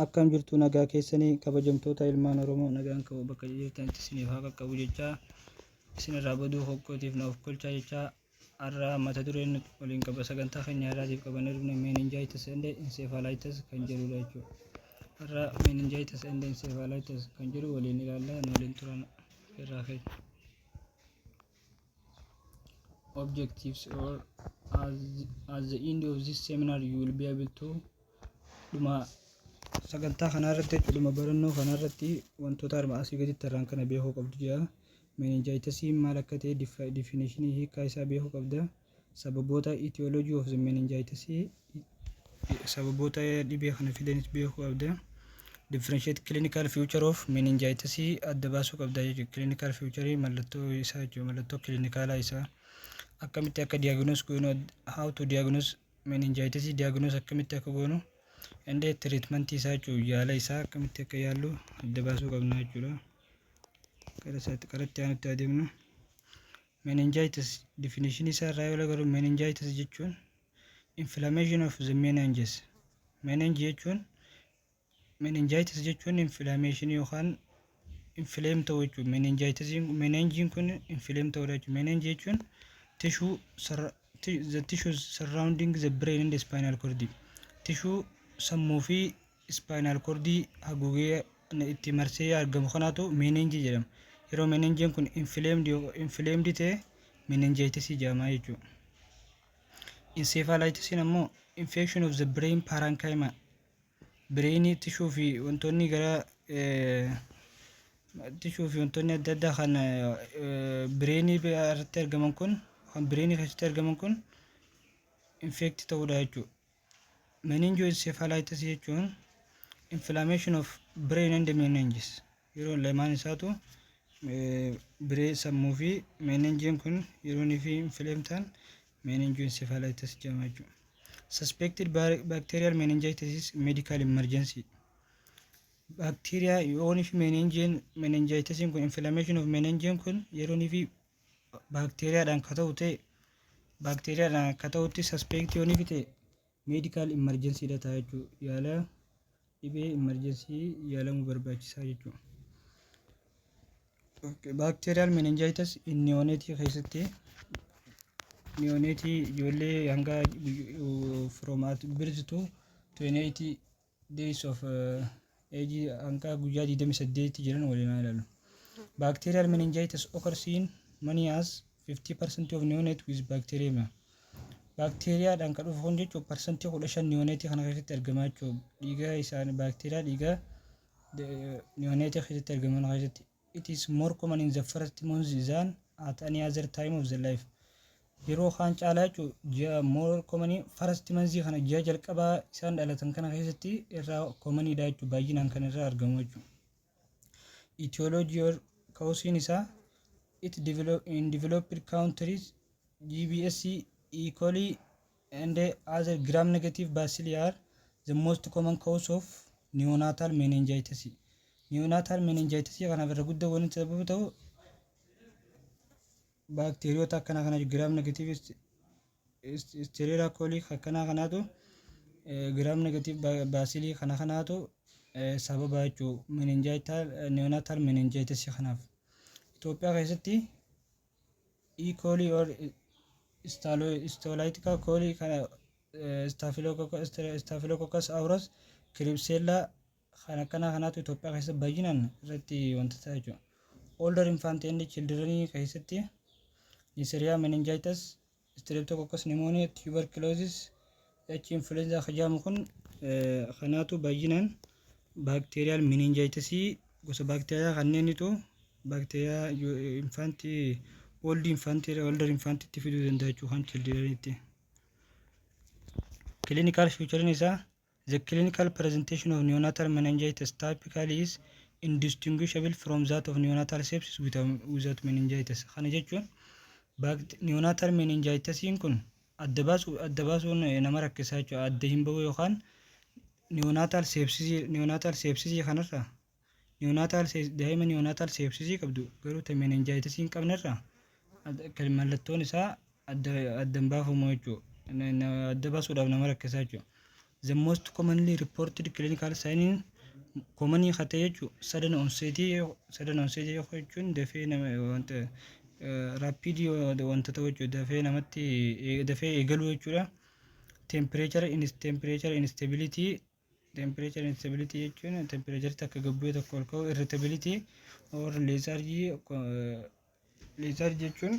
Akkam jirtu, nagaa keessanii? Kabajamtoota ilmaan Oromoo, nagaan qabu bakka jirtanitti isiniif haa qaqqabu jechaa, isinirraa baduu hokkootiif na of kolchaa jechaa, har'a mata dureen waliin qaba sagantaa keenya har'aatiif qabannee dhufne meningitis and encephalitis kan jedhudha jechuudha. Har'a meningitis and encephalitis kan jedhu waliin ilaallaa, nu waliin turan irraa keenya. Objectives or as the end of this seminar you will be able to, dhuma sagantaa kanaa irratti jechuudha, dhuma barannoo kanaa irratti wantoota arma asii gaditti irraan kana beekuu qabdu jira. Meningitisii maal akka ta'e, definitionii, hiikkaa isaa beekuu qabda. Sababoota, etiology of the meningitis, sababoota dhibee kana fidanis beekuu qabda. Differentiate clinical feature of meningitis adda baasuu qabda jechuudha. Clinical feature, mallattoo isaa jechuudha, mallattoo clinicalaa isaa. Akkamitti akka diagnose goonu, how to diagnose meningitis, diagnose akkamitti akka goonu, and treatment isaa jechuudha, yaala isaa akkamitti akka yaallu adda baasuu qabna jechuudha. Gara isaatti qaratti aanutti adeemnu. Meningitis definition isaa irraa yoo agarru, meningitis jechuun inflammation of the meninges. Meninge jechuun, meningitis jechuun inflammation yookaan inflame ta'uu jechuudha. Meningitis, meningiin kun inflame ta'uudha jechuudha. Meninge jechuun tissue, the tissues surrounding the brain and the spinal cord. Tissue sammuu fi spinal cord haguugee itti marsee argamu kanaatu meninge jedhama. Yeroo meningeen kun inflamed ta'e meningitis jedhama jechuudha. Encephalitis ammoo infection of the brain parenchyma. Brainii tissue fi wantoonni gara tissue fi wantoonni adda addaa kan brainii irratti argaman kun, kan brainii keessatti argaman kun infect ta'uudha jechuudha. Meningoencephalitis jechuun inflammation of brain and meninges. Yeroo lamaan isaatu brain, sammuu fi meningeen kun yeroo inni fi inflame ta'an meningoencephalitis jedhama jechuudha. Suspected bacterial meningitis is medical emergency. Bacteria yoonii fi meningeen, meningitis kun, inflammation of meningeen kun yeroo inni fi baakteeriyaadhaan ka ta'u ta'e, baakteeriyaadhaan akka ta'utti suspect yoonii fi ta'e, medical emergency dha ta'a jechuudha. Yaala dhibee emergency yaalamuu barbaachisaa jechuudha. Bacterial meningitis in neonate keessatti, neonate ijoollee hanga from at birth to 28 days of age, hanga guyyaa 28 jiran waliin haa ilaallu. Bacterial meningitis occurs in many as 50% of neonate with bacteremia. Baakteeriyaadhaan kan dhufu kun jechuun 15% neonate kana keessatti argama jechuudha. Dhiiga isaanii, baakteeriyaa dhiiga neonate keessatti argaman keessatti. It is more common in the first months than at any other time of the life. Yeroo kaan caalaa jechuun ji'a more common first months kana, ji'a jalqabaa isaan dhalatan kana keessatti irraa commonidha jechuudha, baay'inaan kan irraa argamu jechuudha. Etiology or causein isaa, it develop in developed countries GBS, E. coli and other gram negative bacilli are the most common cause of neonatal meningitis. Neonatal meningitis kanaaf irra guddaa wanti sababa ta'u baakteeriyoota akkana kana, gram negative Escherichia coli akkanaa kanaatu, gram negative bacilli kana kanaatu sababa jechuu meningitis, neonatal meningitis kanaaf. Itoophiyaa keessatti E. coli or Escherichia coli kana, Staphylococcus aureus, Klebsiella kan akkanaa kanaatu Itoophiyaa keessatti baay'inaan irratti wanta ta'a jechuudha. Older infant and children keessatti Neisseria meningitis, Streptococcus pneumoniae, tuberculosis, H influenza jedhamu kun kanaatu baay'inaan bacterial meningitis, gosa baakteeriyaa kanneenitu baakteeriyaa infantii, old infantii, older infantiitti fiduu danda'a jechuudha, kan childrenitti. Clinical feature isaa, the clinical presentation of neonatal meningitis typically is indistinguishable from that of neonatal sepsis without meningitis. Kana jechuun neonatal meningitisiin kun adda baasuun nama rakkisaa jechuudha. Adda hin bahu yookaan neonatal sepsis kanarraa, neonatal, daa'ima neonatal sepsis qabdu garuu ta meningitis hin qabnerraa mallattoon isaa adda adda hin baafamu jechuudha. Adda baasuudhaaf nama rakkisaa jechuudha. The most commonly reported clinical sign, commonly haa ta'e jechuun sudden onset. Sudden onset jechuun dafee nama wanta rapid wanta ta'u jechuudha, dafee namatti dafee eegaluu jechuudha. Temperature instability. Temperature instability jechuun temperature takka gad bu'ee tokko ol ka'u. Irritability or lethargy. Lethargy jechuun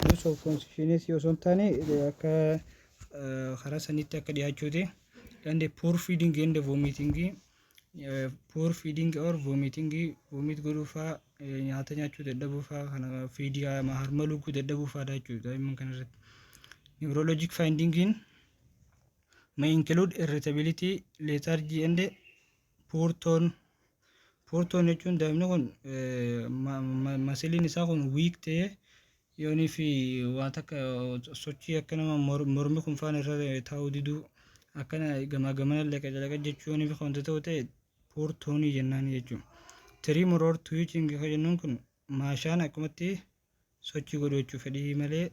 loss of consciousness osoo hin taane akka karaa sanitti akka dhiyaachuuti. And poor feeding and vomiting. Poor feeding or vomiting, vomit godhuu faa, nyaata nyaachuu dadhabuu faa, kana feedii harma luguu dadhabuu faadha jechuudha daa'imman kana irratti. Neurologic finding may include irritability, lethargy and poor tone. Poor tone jechuun daa'imni kun muscleiin isaa kun weak ta'ee yoonii fi waan takka sochii akka nama mormi kun faan irra taa'uu diduu, akkana gamaa gamana leqa calaqa jechuu yoonii fi wanta ta'u ta'e poor tone jennaan jechuudha. Tremor or twitching kan jennuun kun maashaan akkumatti sochii godhu jechuu, fedhii malee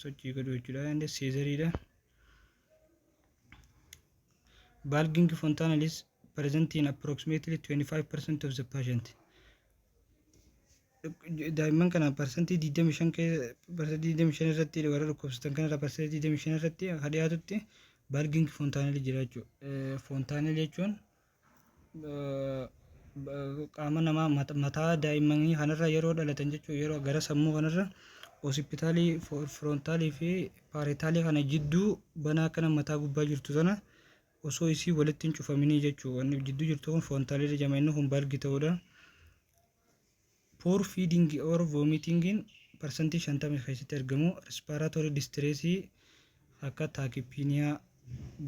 sochii godhu jechuudha. Inni seizureiidha. Bulging fontanelle is present in approximately 25% of the patient. Daa'imman kana 25% 25% irratti, warra dhukkubsatan kanarra 25% irratti akka dhiyaatutti bulging fontanelle jira jechuudha. Fontanelle jechuun qaama namaa mataa daa'immanii kanarra yeroo dhalatan jechuudha, yeroo gara sammuu kanarra occipitalii, frontalii fi parietalii kana jidduu banaa akkana mataa gubbaa jirtu sana osoo isii walitti hin cufaminii jechuudha. Wanni jidduu jirtu kun fontanelle jedhama. Inni kun bulge ta'uudha. Poor feeding or vomiting 50% keessatti argamu. Respiratory distress akka tachypnea,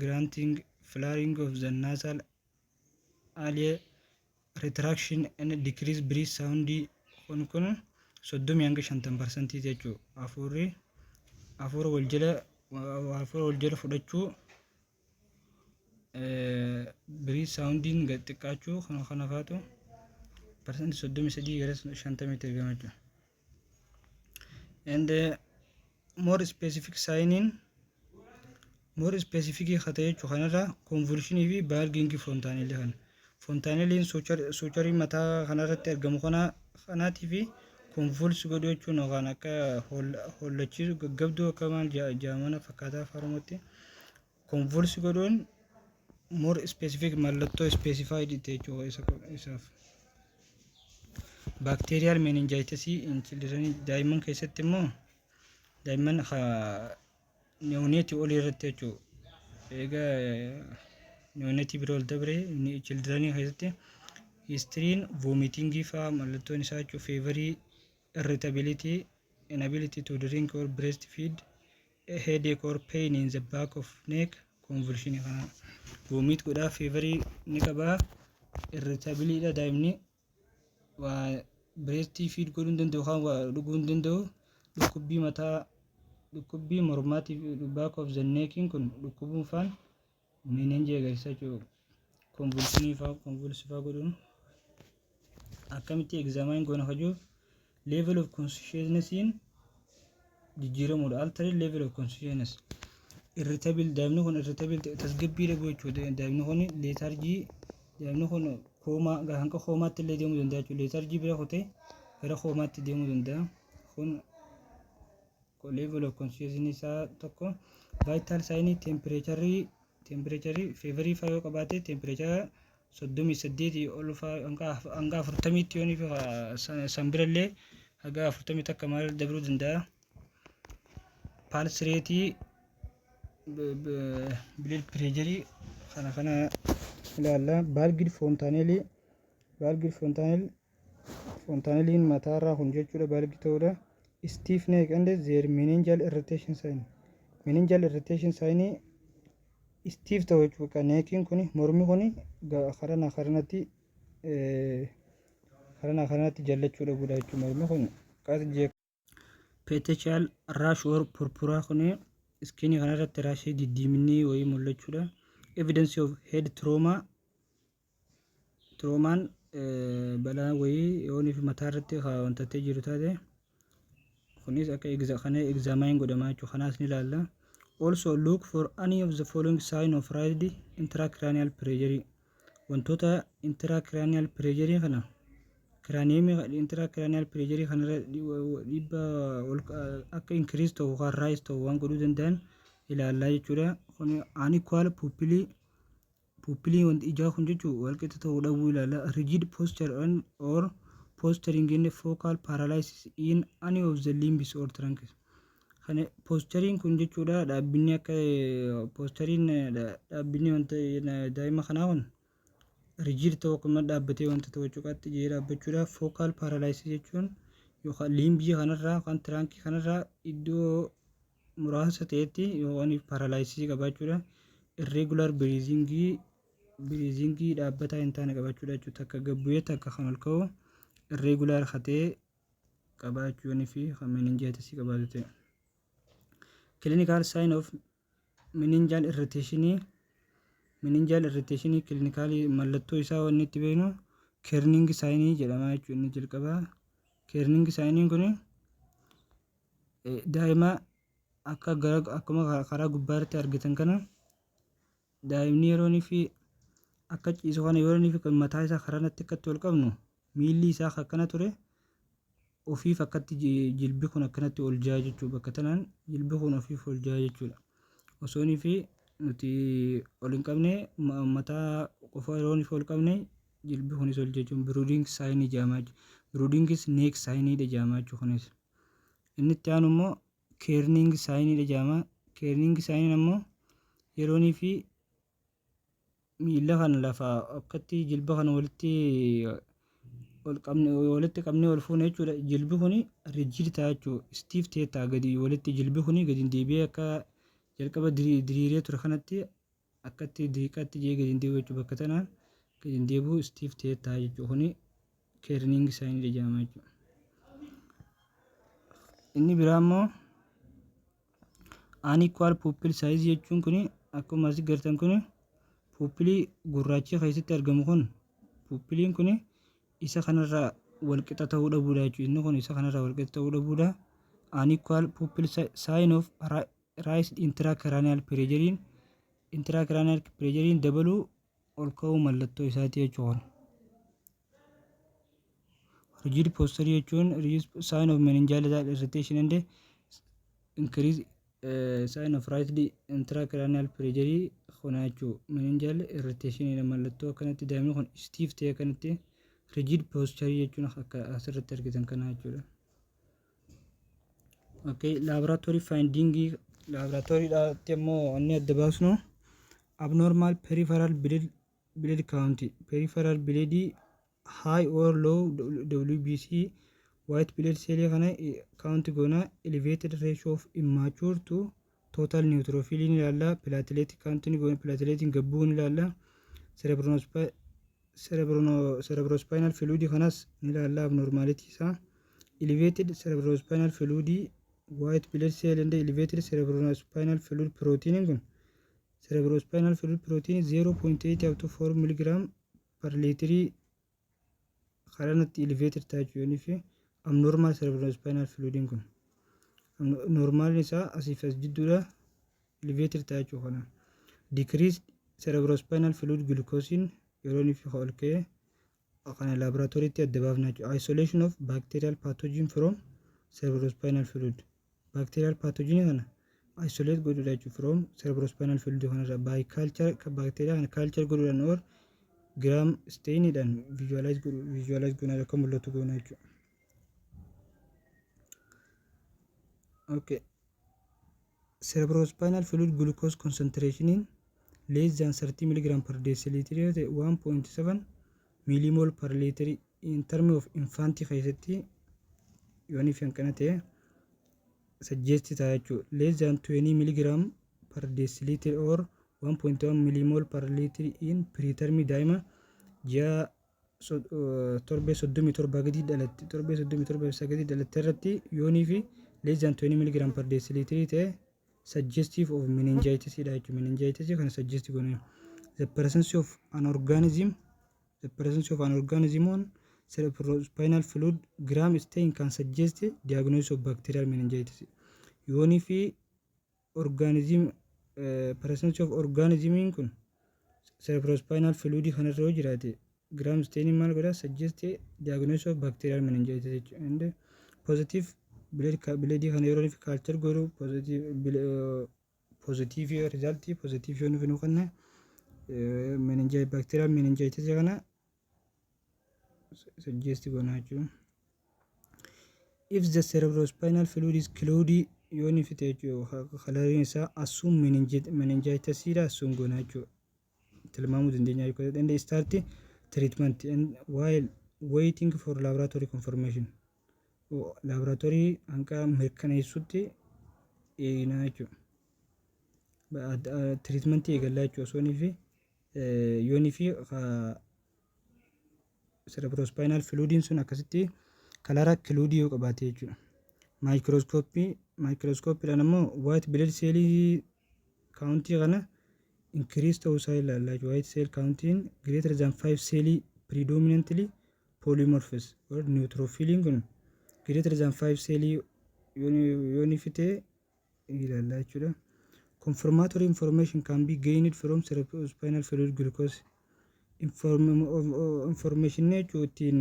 grunting, flaring of the nasal alae, retraction and decrease breath sound kun 30 hanga 50% jechuudha. Hafuurri hafuura wal jala fudhachuu, breath soundiin gad xiqqaachuu, kana kana faatu 33% gara 50tti argama jechuudha. And more specific signing, more specific haa ta'e jechuudha, kanarra convulsionii fi bulging fontanelle kana. Fontanelleiin sutureii mataa kanarratti argamu kana kanaatii fi convulse godhu jechuun yookaan akka hollachiisu, gaggabduu akka maal jaamana fakkaataa afaan convulse godhuun more specific, mallattoo specified ta'e jechuudha isaaf. Bacterial meningitis in children, daa'imman keessatti immoo daa'imman neonateii olii irratti jechuudha. Egaa neonateii bira ol dabre childrenii keessatti historyiin vomitingii fa'aa mallattoon isaa jechuudha, feverii, irritability, inability to drink or breastfeed, headache or pain in the back of neck, convulsion kana. Vomit godhaa, feverii ni qabaa, irritableiidha daa'imni, waa breastii feed godhuu hin danda'u yookaan waa dhuguu hin danda'u, dhukkubbii mataa, dhukkubbii mormaatii fi back of the neckiin kun dhukkubuun faan meninge agarsiisa jechuudha. Convulsionii fa'aa, convulse fa'aa godhuun akkamitti examine goona kajuuf level of consciousnessiin jijjiiramuudha. Altered level of consciousness. Irritable, daa'imni kun irritable, tasgabbii dhabuu jechuudha. Daa'imni kun lethargy, daa'imni kun coma, hanga comaatti illee deemuu danda'a jechuudha. Lethargy bira kutee gara comaatti deemuu danda'a. Kun level of consciousness isaa tokko. Vital sign, temperatureii, feverii fa'aa yoo qabaate temperature 38 ol fa'aa hanga 40tti yoo san birallee haga 41 maal dabaluu danda'a. Pulse rateii, blood pressureii kana kana ilaalla. Bulged fontanelleii, bulged fontanelle, fontanelleiin mataarraa kun jechuudha bulge ta'uudha. Stiff neck and their meningeal irritation sign. Meningeal irritation sign stiff ta'u jechuudha. Neckiin kun, mormi kun karana karanatti jallachuu dhabuudha jechuudha. Mormi kun qas. Petechial rash or purpura kun skinii kanarratti rashii diddiiminni wayii mul'achuudha. Evidence of head trauma, traumaan balaa wayii yoonii fi mataa irratti wantatee jiru taate kunis akka kana examine godhamaa jechuudha. Kanaas ni ilaalla. Also look for any of the following sign of raised intracranial pressure. Wantoota intracranial pressure kana, cranium intracranial pressure kanarra dhiibbaa ol akka increase ta'u yookaan rise ta'u waan godhuu danda'an ilaallaa jechuudha. Kun unequal pupilii, pupilii wanti ijaa kun jechuun walqixa ta'uu dhabuu ilaalla. Rigid posture and or posturing in focal paralysis in any of the limbs or trunks. Kana posturiin kun jechuudha, dhaabbinni akka posturiin, dhaabbinni wanta daa'ima kanaa kun rigid ta'uu, akkuma dhaabbatee wanta ta'u jechuudha, jee dhaabbachuudha. Focal paralysis jechuun yookaan limbii kanarraa yookaan trunkii kanarraa iddoo muraasa ta'etti yookaan paralysis qabaachuudha. Irregular breathingii, breathingii dhaabbataa hin taane qabaachuudha jechuudha. Takka gabbu'ee takka kan ol ka'u irregular hatee qabaachuunii fi kan meningitis qabaatu ta'e. Clinical sign of meningeal irritation. Meningeal irritation clinical mallattoo isaa wanni itti beeknu Kernig signii jedhama jechuudha inni jalqabaa. Kernig signiin kun daa'ima akka gara akkuma karaa gubbaatti argitan kana, daa'imni yeroo inni fi akka ciisu kana, yeroo inni fi mataa isaa karaa natti akkatti ol qabnu, miilli isaa akkana ture, ofiif akkatti jilbi kun akkanatti ol jaa jechuudha. Bakka tanaan jilbi kun ofiif ol jaa jechuudha. Osoo inni fi nuti ol hin qabne, mataa qofa yeroo inni ol qabne, jilbi kunis ol jechuun brooding signii jedhama jechuudha. Brooding neck signiidha jedhama jechuudha kunis. Inni itti aanu immoo Kernig signiidha jedhama. Kernig signiin ammoo yeroo inni fi miila kana lafa akkatti jilba kana walitti ol qabne, walitti qabnee ol fuune jechuudha. Jilbi kuni rigid ta'a jechuudha. Stiff ta'e ta'a, gadi walitti jilbi kuni gadi deebi'ee akka jalqaba diriiree ture kanatti akkatti diriiqatti jee gadi deebi'u jechuudha. Bakka tanaan gadi deebi'u, stiff ta'e ta'a jechuudha. Kuni Kernig signii jedhama jechuudha. Inni biraa immoo unequal pupil size jechuun kuni akkuma asii gartan kuni pupilii gurraachi keessatti argamu kun, pupiliin kuni isa kanarraa walqixa ta'uu dhabuudha jechuudha. Inni kun isa kanarraa walqixa ta'uu dhabuudha. Unequal pupil sign of raised intracranial pressure, intracranial pressure dabaluu, ol ka'uu mallattoo isaati jechuudha. Rigid posture jechuun rigid sign of meningeal irritation and increase sign of raised intracranial pressure kana jechuudha. Meningeal irritation mallattoo akkanatti daa'imni kun stiff ta'e akkanatti rigid posture jechuun akka asirratti argitan kana jechuudha. Okay, laboratory finding, laboratory immoo inni adda baasnu abnormal peripheral blood count, peripheral blood high or low WBC, white blood cell kana count goona, elevated ratio of immature to total neutrophil ni ilaalla, platelet count ni goona, platelet gabbuu ni ilaalla, cerebrospinal fluid kanas ni ilaalla, abnormality isaa, elevated cerebrospinal fluid white blood cell and elevated cerebrospinal fluid protein kun, cerebrospinal fluid protein 0.8 up to 4 milligram per liter karaa elevated ta'a jechuudha fi abnormal cerebrospinal fluid kun normal isaa asiif as jidduudha, elevated ta'a jechuudha kana. Decreased cerebrospinal fluid glucose yeroo inni fi ol ka'e kana laaboraatooriitti adda baafna jechuudha. Isolation of bacterial pathogen from cerebrospinal fluid, bacterial pathogen kana isolate godhuudha jechuudha from cerebrospinal fluid kanarra by culture, bacteria kana culture godhuudhaan or gram stainidhaan visualize godhu, visualize goona, akka mul'atu goona jechuudha. Okay. Cerebrospinal fluid glucose concentration less than 30 mg per deciliter yoo ta'e, 1.7 millimole per liter in term of infant keessatti yooniif hanqina ta'e suggest ta'a jechuudha. Less than 20 mg per deciliter or 1.1 millimole per liter in preterm, daa'ima ji'a torbee 37 gadi dhalatte, torbee 37 isa gadi dhalatte irratti yoonii fi less than 20 mg per deciliter ta'e suggestive of meningitis dha jechuudha. Meningitis kana suggest goone. The presence of an organism on cerebrospinal fluid gram stain can suggest diagnosis of bacterial meningitis. Yoonii fi Organism, presence of organismiin kun cerebrospinal fluid kanarra yoo jiraate, gram staining maal godha? Suggest diagnosis of bacterial meningitis jechuudha. And positive blood, blood kana yeroo inni culture godhu positive, positive result, positive yoo nuuf nu kenne, meningitis, bacterial meningitis kana suggest goona jechuudha. If the cerebrospinal fluid is cloudy yoo inni fite jechuudha, coloriin isaa assume meningitis dha, assume goona jechuudha. Tilmaamuu dandeenya jechuudha. And start treatment and while waiting for laboratory confirmation. Laboratory hanga mirkaneessutti eegnaa jechuudha. Treatment eegallaa jechuudha osoo fi yoonii fi cerebrospinal fluidiin sun akkasitti color cloudy yoo qabaate jechuudha. Microscopy, microscopiidhaan ammoo white blood cellii countii kana increase ta'uu isaa ilaallaa jechuudha. White cell countiin greater than 5 cellii, predominantly polymorphous or neutrophiliin kun greater than 5 cellii yoo ni fite ilaallaa jechuudha. Confirmatory information can be gained from cerebrospinal fluid glucose. Information jechuun ittiin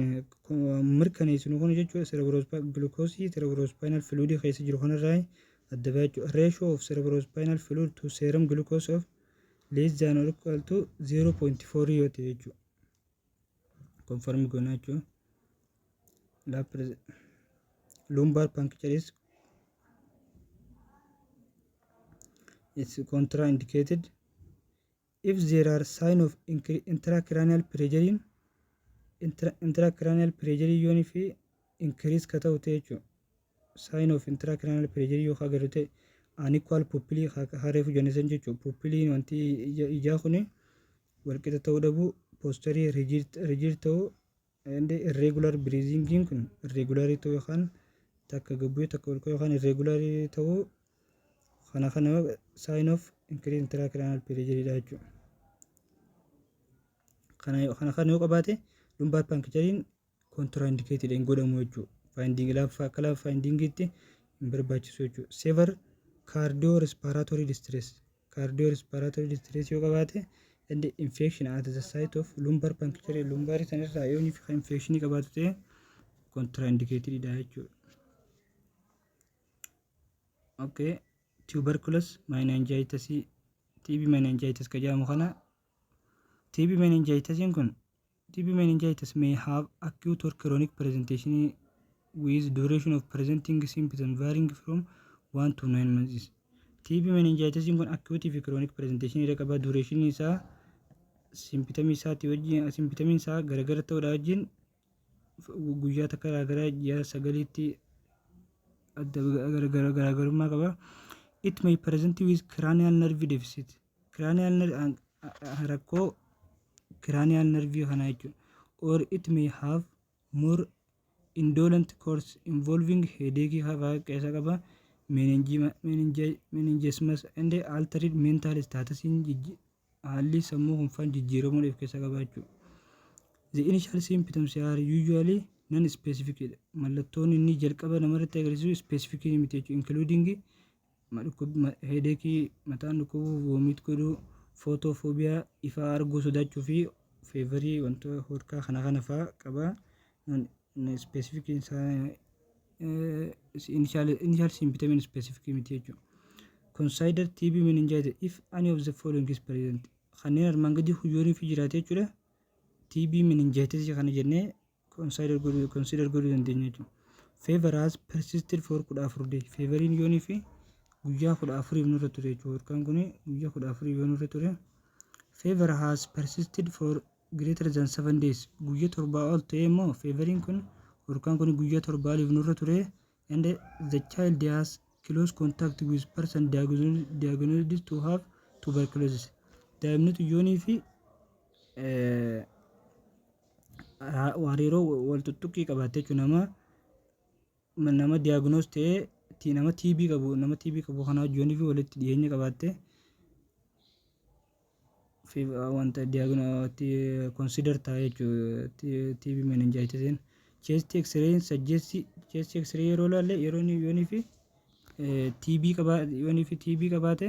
mirkaneessinu kun jechuudha, cerebrospinal glucose cerebrospinal fluid keessa jiru kanarraa adda ba'a jechuudha. Ratio of cerebrospinal fluid to serum glucose of less than or equal to 0.4 yoo ta'e jechuudha. Confirm goona jechuudha. Lumbar puncture is it's contraindicated if there are sign of intracranial pressure, intracranial pressure yoonii fi increase ka ta'u ta'e jechuudha. Sign of intracranial pressure yoo agarru ta'e, unequal pupilii hareefu jenne san jechuudha. Pupiliin wanti ijaa kuni walqixa ta'uu dhabuu, posturii rigid ta'uu, and irregular breathing kun irregular ta'uu, yookaan takka gabbuu takka ol ka'uu yookaan irregular ta'uu kana sign of increase intracranial pressure dha jechuudha. Kana yoo qabaate, lumbar puncturein contraindicated hin godhamu jechuudha. Finding lafa akka lafa findingiitti hin barbaachisu jechuudha. Severe cardiorespiratory distress, cardiorespiratory distress yoo qabaate and infection at the site of lumbar puncture, lumbar sanirraa yoo infection qabaatu ta'e, contraindicated dha jechuudha. Okay. Tuberculous meningitis, TB meningitis ka jedhamu kana. TB meningitis kun, TB meningitis may have acute or chronic presentation with duration of presenting symptoms varying from 1 to 9 months. TB meningitis kun acute fi chronic presentation irra qaba. Duration isaa symptom isaati wajjin, symptom isaa garagara ta'uudha wajjin, guyyaa takka irraa gara ji'a 9tti adda garaagarummaa qaba. It may present with cranial nerve deficit. Cranial nerve, rakkoo cranial nerve kana jechuudha. Or it may have more indolent course involving headache keessa qaba. Meningismus and altered mental status, haalli sammuu kunfaan jijjiiramuu of keessa qaba jechuudha. The initial symptoms are usually non-specific. Mallattoon inni jalqaba namarratti agarsiisu specific miti jechuudha. Including headache, mataan dhukkubuu, vomit godhuu, photophobia, ifa arguu sodaachuu fi feverii, wantoota horkaa kana fa'aa qaba. Specific isaa initial symptom specific miti jechuudha. Consider TB meningitis if any of the following is present. Kanneen armaan gadii yoonii fi jiraate jechuudha. TB meningitis kana jennee consider godhuu dandeenya jechuudha. Fever has persisted for 14 day. Feveriin yoonii fi guyyaa 14f nurra ture jechuudha. Horkaan kun guyyaa 14f yoo nurra ture. Fever has persisted for greater than 7 days. Guyyaa 7 ol ta'e immoo feveriin kun, horkaan kun guyyaa 7 oliif nurra ture, and the child has close contact with person diagnosed to have tuberculosis. Daa'imni yoonii fi hariiroo wal tuttuqqii qabaatte jechuudha, nama diagnose ta'ee nama TB qabu kana wajjin fi walitti dhiyeenya qabaatte, wanta diagnose consider ta'a jechuudha TB meningitis. Chest X-ray suggest, chest X-ray yeroo ilaalle, yeroo yoonii fi TB qabaa yoonii fi TB qabaate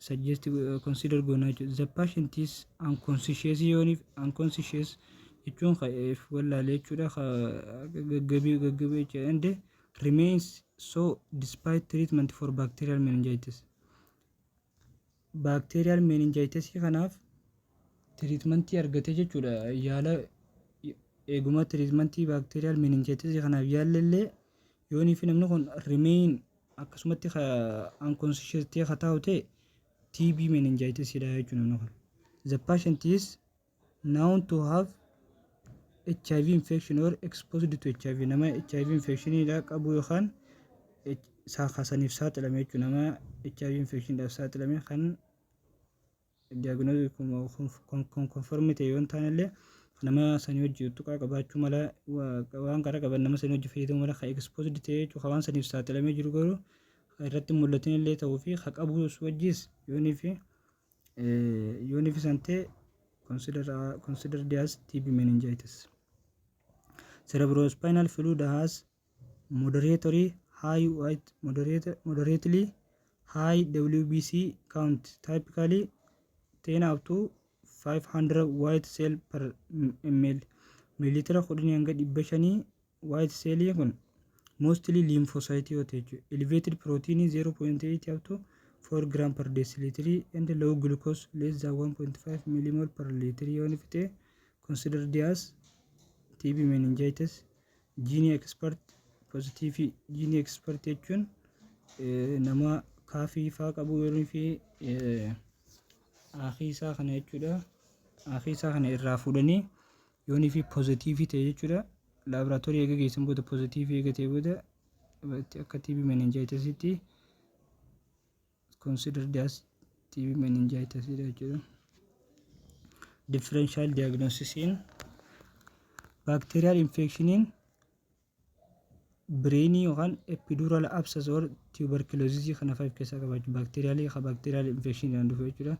suggest consider goona jechuudha. The patient is unconscious, yooniif unconscious jechuun if wallaalee jechuudha, gaggabii gaggabii jechuudha, and remains so despite treatment for bacterial meningitis. Bacterial meningitis kanaaf treatmentii argate jechuudha. Yaala eeguma treatmentii bacterial meningitis kanaaf yaallallee yoonii fi namni kun remain akkasumatti unconscious ta'e haa taa'u ta'e, TB meningitis dha jechuudha namni kun. The patient is known to have HIV infection or exposed to HIV, nama HIV infection dha qabu yookaan saniif saaxilame jechuudha. Nama HIV infection dhaaf saaxilame kan diagnose confirm ta'e yoo hin taane illee, nama sanii hojii tuqaa qabaachuu mala, waan qara qaban nama sanii hojii fayyadamuu mala, kan exposed ta'e jechuudha. Waan saniif saaxilamee jiru garuu irratti mul'atin illee ta'uu fi ka qabus wajjis yoonii fi san ta'e consider as TB meningitis. Cerebrospinal fluid has moderately high white moderately high WBC count, typically 10 up to 500 white cell per ml, miilitira 10 hanga 500 white cell kun mostly lymphocyte yoo ta'e jechuudha. Elevated protein 0.8 up to 4 gram per deciliter and low glucose less than 1.5 millimole per liter yoo ni fite, considered as TB meningitis. GeneXpert positive. GeneXpert jechuun nama kaafii faa qabu yeroo fi akii isaa kana jechuudha. Akii isaa kana irraa fuudhanii yoonii fi positive ta'e jechuudha. Laaboraatoorii eega geessan booda, positive eega ta'e booda, akka TB meningitisitti considered as TB meningitis dha jechuudha. Differential diagnosis, bacterial infectioniin brainii yookaan epidural abscess or tuberculosis kana fa'a of keessaa qabaachuu, bacterial ka bacterial infection dhufu jechuudha.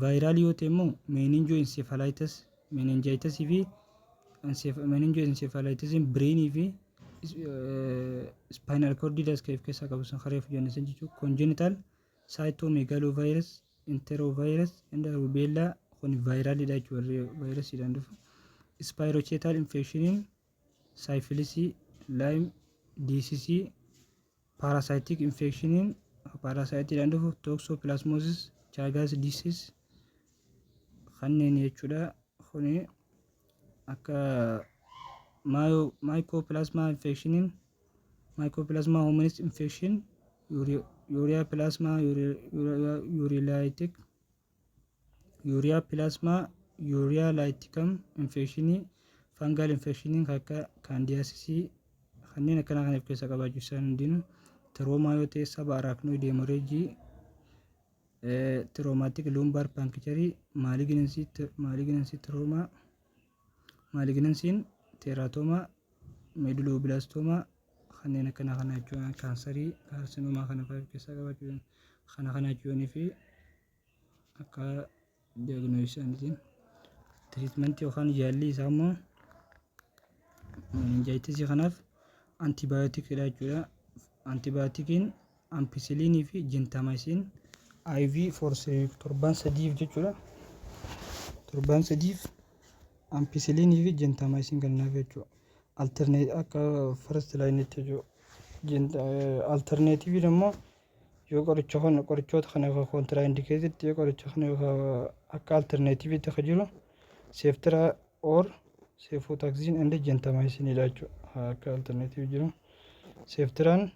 Viralii yoo ta'e immoo meningoencephalitis, meningitis fi meningoencephalitis brainii fi spinal cord das kan of keessaa qabu san karee jenne san jechuudha. Congenital cytomegalovirus, enterovirus and rubella kun viralidha jechuudha, warri vaayirasiidhaan dhufu. Spirochetal infectioniin syphilis, Lyme disease, parasitic infectioniin parasiteidhaan dhufu toxoplasmosis, Chagas disease kanneen jechuudha. Kuni akka mycoplasma infectioniin mycoplasma hominis infection, ureaplasma urealytic, ureaplasma urealyticum infectionii, fungal infectioniin akka candidiasisii kanneen akkanaa kan of keessaa qabaachuu isaan hundinuu. Trauma yoo ta'e subarachnoid hemorrhage, traumatic lumbar puncture, malignancy, malignancy trauma, malignancyn teratoma, medulloblastoma kanneen akkanaa kana jechuudha. Kaansarii, carcinoma kana fa'aa of keessaa qabaachuu kana kana jechuunii fi akka diagnosisii isaaniitiin. Treatmentii yookaan yaalli isaa immoo meningitisii kanaaf antibioticidha jechuudha. Antibioticiin ampicillinii fi gentamicin IV for torban 3f jechuudha. Torban 3f ampicillinii fi gentamicin kennaaf jechuudha. Alternate akka first line jechuudha. Alternative immoo yoo qoricha kana qorichoota kana contraindicated, yoo qoricha kana akka alternativetti akka jiru ceftria or cefotaxime and gentamicin dha jechuudha. Akka alternative jiru ceftriaan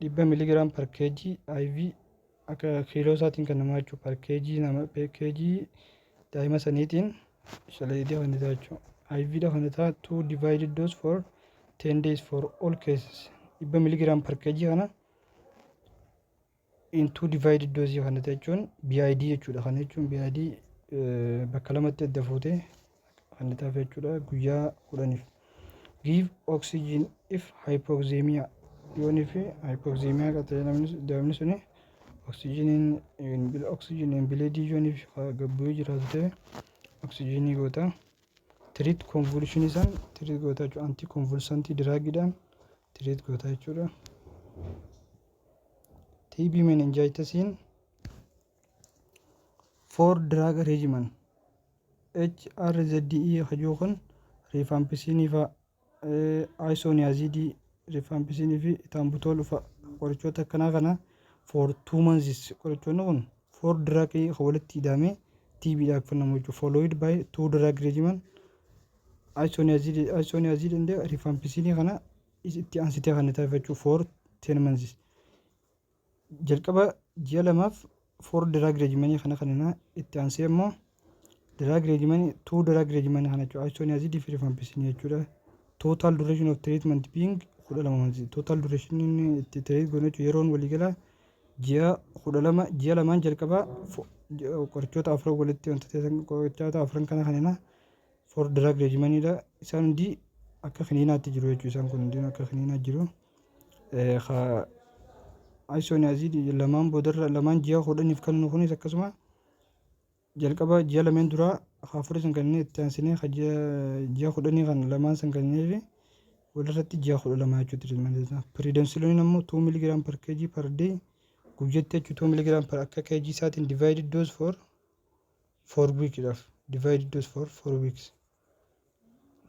100 milligram per kg IV, akka kiiloo isaatiin kennamaa jechuudha. Per kg nama kg daa'ima saniitiin shalaydii kan ta'a jechuudha. IV dha kan ta'a, two divided dose for 10 days for all cases. 100 milligram per kg kana in two divided dose kana jechuun BID jechuudha. Kana jechuun BID bakka lamatti adda fuutee kan ta'a jechuudha, guyyaa 10f. Give oxygen if hypoxemia, yoonii fi hypoxemia ta'e namni daa'imni suni oxygeniin oxygen bloodii yoonii fi gabbu'ee jiraatu ta'e oxygenii goota. Treat convulsion isaan treat goota jechuudha. Anticonvulsantii drugiidhaan treat goota jechuudha. TB meningitisiin four drug regimen HRZE hajuu kun, rifampicinii fa'a, isoniazidii, rifampicinii fi ethambutol fa'a, qorichoota akkanaa kana for 2 months. Qorichoonni kun four drug walitti hidhamee TB dhaaf kennamu jechuudha. Followed by two drug regimen, isoniazid and rifampicinii kana itti aansitee kan taasifachu for 10 months. Jalqaba ji'a 2f four drug regimenii kana kanina, itti aansee immoo drug regimenii, two drug regimenii kana jechuudha. Isoniazidii fi rifampicinii jechuudha. Total duration of treatment being 12 months. Total duration itti treat goonu jechuudha. Yeroon waliigala ji'a 12. Ji'a 2n jalqabaa qorichoota afran walitti wanta ta'an, qorichoota afran kana kanina four drug regimeniidha. Isaan hundi akka kiniinaatti jiru jechuudha. Isaan kun hundi akka kiniinaa jiru. Isoniazid lamaan boodarra, lamaan ji'a 10f kennu kunis akkasuma jalqaba ji'a lameen duraa afur san kennee, itti aansinee ji'a 10 kan lamaan san kennee fi walirratti ji'a 12 jechuudha treatmentii isaa. Prednisoloneiin ammoo 2 milligram per kg per day, guyyatti jechuudha, 2 milligram per akka kg isaatiin, divided dose for 4 weekidhaaf, divided dose for 4 weeks,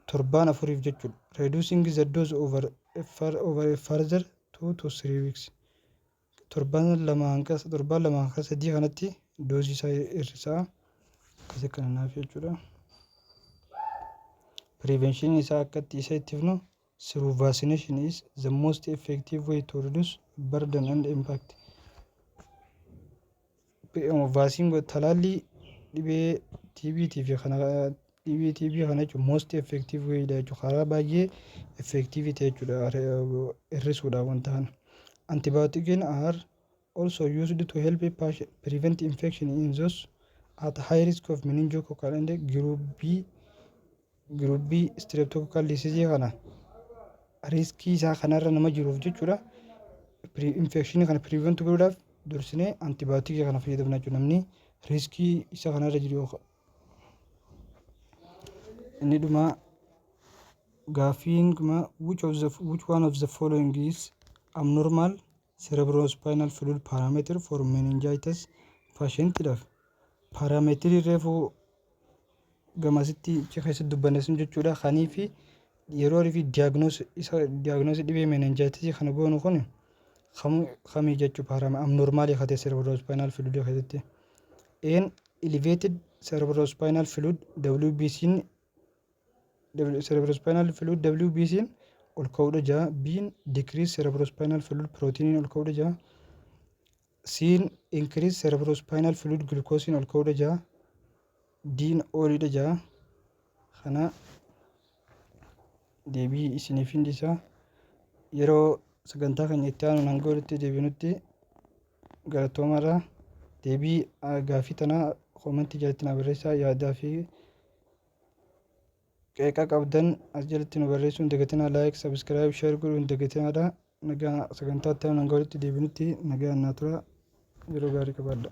torbaan 4f jechuudha. Reducing the dose over a further 2 to 3 weeks, torbaan 2 hanga 3 kanatti doseii isaa hir'isaa akkasii kennanaaf jechuudha. Prevention isaa akkatti isa ittifnu through vaccination is the most effective way to reduce burden and impact. Vaccine, talaallii dhibee TB fi kana, dhibee TB kana jechuun most effective way dha jechuudha. Karaa baay'ee effective ta'e jechuudha hir'isuudha wanta kana. Antibiotics are also used to help patient prevent infection in those at high risk of meningococcal and group B streptococcal disease kana riskii isaa kanarra nama jiruuf jechuudha. Infectionii kana prevent godhuudhaaf dursinee antibioticii kana fayyadamna jechuudha. Namni riskii isa kanarra jiru. Inni dhumaa gaaffiin kuma which one of the following is abnormal cerebrospinal fluid parameter for meningitis patient dhaaf? Parameterii reefuu gamasitti achi keessatti dubbanne sun jechuudha. Kanii fi yeroo fi diagnose isa, diagnose dhibee meningitis kana goonu kun kamii jechuu, param abnormalii katee cerebrospinal fluid keessatti. Een elevated cerebrospinal fluid WBC, cerebrospinal fluid WBC ol ka'uudha jaa. B'n decrease cerebrospinal fluid protein ol ka'uudha jaa. C'n increase cerebrospinal fluid glucose ol ka'uudha jaa. D'n allidha jaa. Kana deebii isiniif hindisa. Yeroo sagantaa keenya itti aanu hanga walitti deebinutti galatoomaadha. Deebii gaaffii tanaa commentii jalatti na barreessaa. Yaadaa fi qeeqa qabdan as jalatti nu barreessuu hin dagatinaa. Like, subscribe, share godhuu hin dagatinaadha. Nagaa, sagantaa itti aanu hanga walitti deebinutti nagaan naa tura. Yeroo gaarii qabaadha.